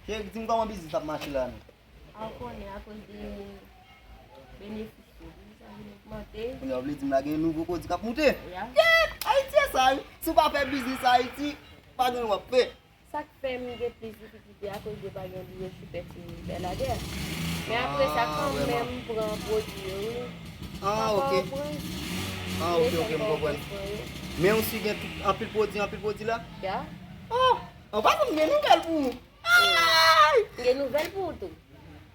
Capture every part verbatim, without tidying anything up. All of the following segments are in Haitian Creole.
Cheri, di m kòman biznis ap mache la menm? A, ou konnen, akoz de benefis yo, biznis la vin ogmante. Kounye a w vle di m la gen nouvo pwodui k ap moute? Ya. Yeah! Ayiti e sa wi. Si w pa fè biznis Ayiti, pa gen w ap fè. Sa k fè m gen plis difikilte akoz de pa gen biwo chifè ti Bèladè. Men apre sa, kanmenm, m pran pwodui yo, wi. Ah, ok. Ah, ok, ok, m konprann. Men w si gen tout, anpil pwodui, anpil pwodui la? Ya. Oh, an pasan m gen nouvèl pou ou. Ay! M gen nouvèl pou ou tou.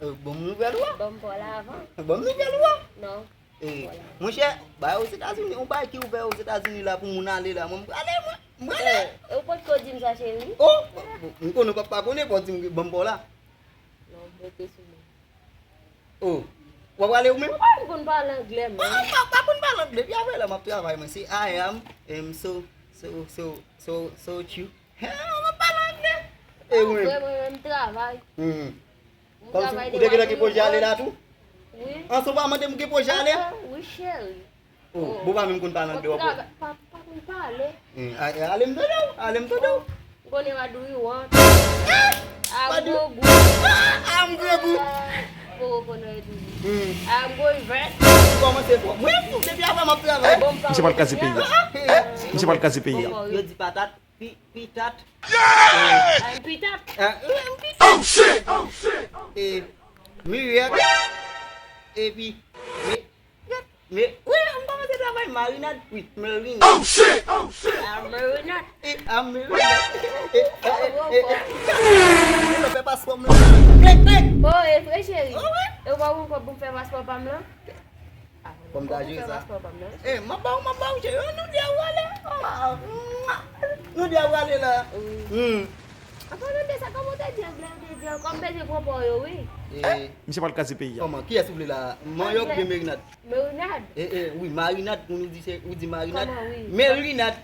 Euh, ban m nouvèl ou a. Ban m pa w la avan. Ban m nouvèl ou a. Non. Eh, monchè, bay Ozetazini, yon bagay ki ouvè Ozetazini la pou moun ale la, mwen, m prale, mwen, m prale. Eh, ou potko di m sa, cheri? Oh, m konnen w p ap pa konnen, fò w di m ban m pa w la. Non, m rete sou mwen. Oh, w ap prale ou menm? Ou pa konn pale anglè, man. Ah, m pa, pa konn pale anglè. Pi apre la, m ap travay, mwen. Se I am, um, so, so, so, so, so cute. He, w ap pale anglè. E ou menm? Vre, mwen menm, m travay. Hmm. Kòmsi ou te gentan gen pwojè ale la tou? Wi. An, se w pa mande m gen pwojè ale? Wi, cheri. Oh, bon, pa menm konn pale anglè, w ap pa, pa konn pale. Hmm, a, a, ale m tande w, ale m tande w. M konnen what do you want? Ah! I'm go good. Ah, I'm go good. Poko konnen what do you want. Hmm. I'm going back. Ou kòmanse fò. Mwen fou, depi avan m ap travay. Misye pral kraze peyi a. Misye pral kraze peyi a. Yo di patat. Pi-, pitat. Yeah! Ay, pitat. Ah, eh, pitat. Oh, shit! Oh, shit! Eh, mirèt. Epi, me, me, wi, m kòmanse travay marinad. Wi, marinad. Oh, shit! Oh, shit! Ah, marinad. Eh, ah, marinad. Eh, eh, eh, eh, eh. Mwen fè paspò m lan. Klik, klik. Oh, e vre, cheri. Oh, wi. E w pa wè m kòb pou m fè paspò pa m lan? Kòman m ta jere sa? Eh, m ap ba w, m ap ba w, cheri. Oh, nou de a prale. Ah, mwa. Nou de a prale la. Wi. Hmm. An palan de sa, kòman w te di anglè, w te di, kòm bezwen pran pa w yo, wi. Eh. Misye pral kraze peyi a. Kòman? Kiyès ou vle la? Manyòk oubyen merinad? Merinad. Eh, eh, wi, marinad, pou nou di se, ou di marinad. Kòman, wi? Merinad.